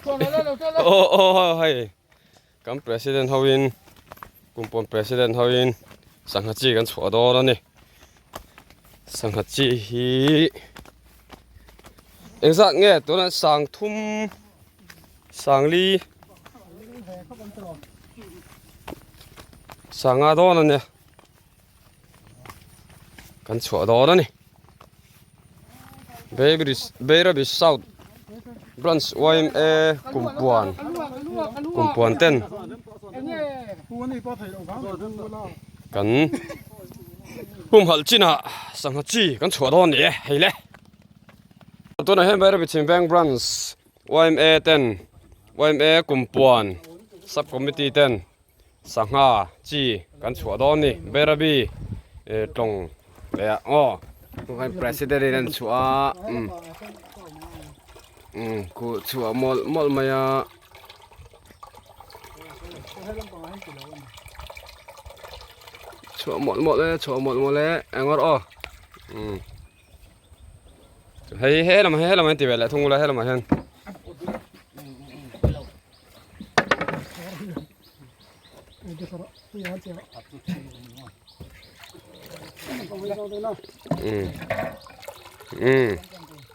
Aw aw hei kan president hoin kumpuan president hoin sangha chi kan chhuah dawn a ni sangha chi hi engzat nge tunah sang thum sangli sanga dawn a nia. Kan chhuah dawn a ni. Bairabi South Branch yma Kumpuan Kumpuan ten kan humhalh chinah sangha chi kan chhuah dawn a ni e hei le. Tunah hian Bairabi Chhimveng Branch yma ten yma Kumpuan Sub Committee ten Sangha chi kan chhuah dawn ni Berabi tawng leh ah aw president in an chhuah a umm umm khuh chhuah mawlh mawlh mai a chhuah mawlh mawlh e chhuah mawlh mawlh e eng awr aw umm hei he lamah he lamah hian ti ve leh thung ula he lamah hian.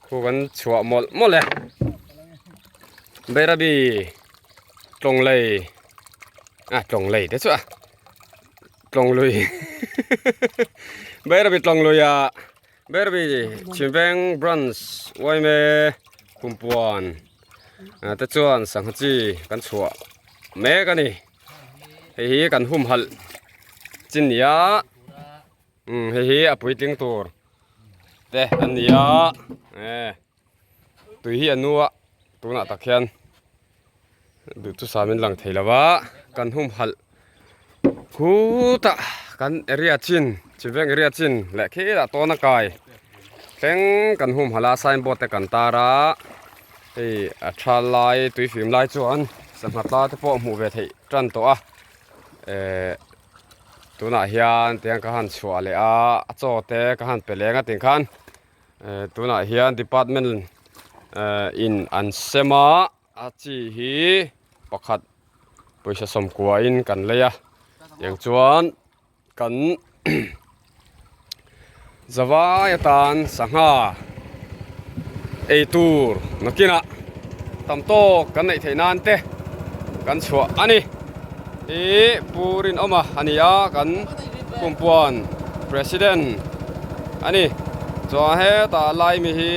Khu kan chhuah mawlh mawlh e Bairabi tlawng lei ah tlawng lei te chu a tlawng lui Bairabi tlawng lui ah Bairabi Chhimveng branch yma Kumpuan. te chuan sangha chi kan chhuah mek a ni hei hi kan humhalh chi nia umm hei hi a puitling tur te an ni a eh tui hi a nu a tunah tak hian duhthusam in lang thei lo va kan humhalh khutah kan area chin chiveng area chin leh khilah tawn a kai thleng kan humhalh a signboard te kan tar a hei a tha lai tui fim lai chuan sangha tla te pawh hmuh ve theih tan tawh a ehh tunah hian tiang ka han chhuah leh a a chaw te ka han pe leng a tih khan ehh tunah hian department ehh in an sem a. A chi hi pakhat pawisa sawmkua in kan lei a tiang chuan kan zavai atan sangha ei tur nakinah tam tawk kan neih theih nan te kan chhuah a ni ih Pu Rinawma a ni a kan Kumpuan President a ni chuan hetah laimi hi.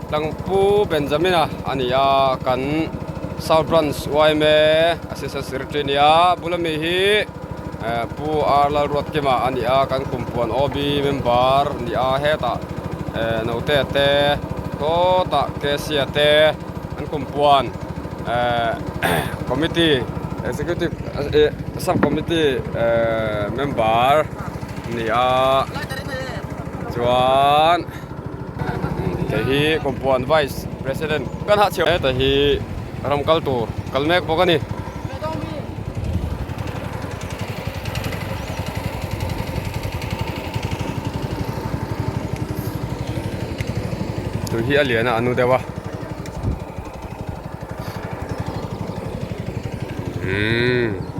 Tlangpu Benjamina a ni a, kan South Branch yma Assistant Secretary a ni a, bula mi hi Pu R Lalruatkima a ni a, kan Kumpuan OB member a ni a, hetah Note te, khawtah Kesia te an Kumpuan Committee Executive Sub Committee member a ni a, chuan. Hei hi Kumpuan Vice President kan hah chhiah heta hi ram kal tur kal mek bawk a ni. Tui hi a lian a a nu deuh a. Umm.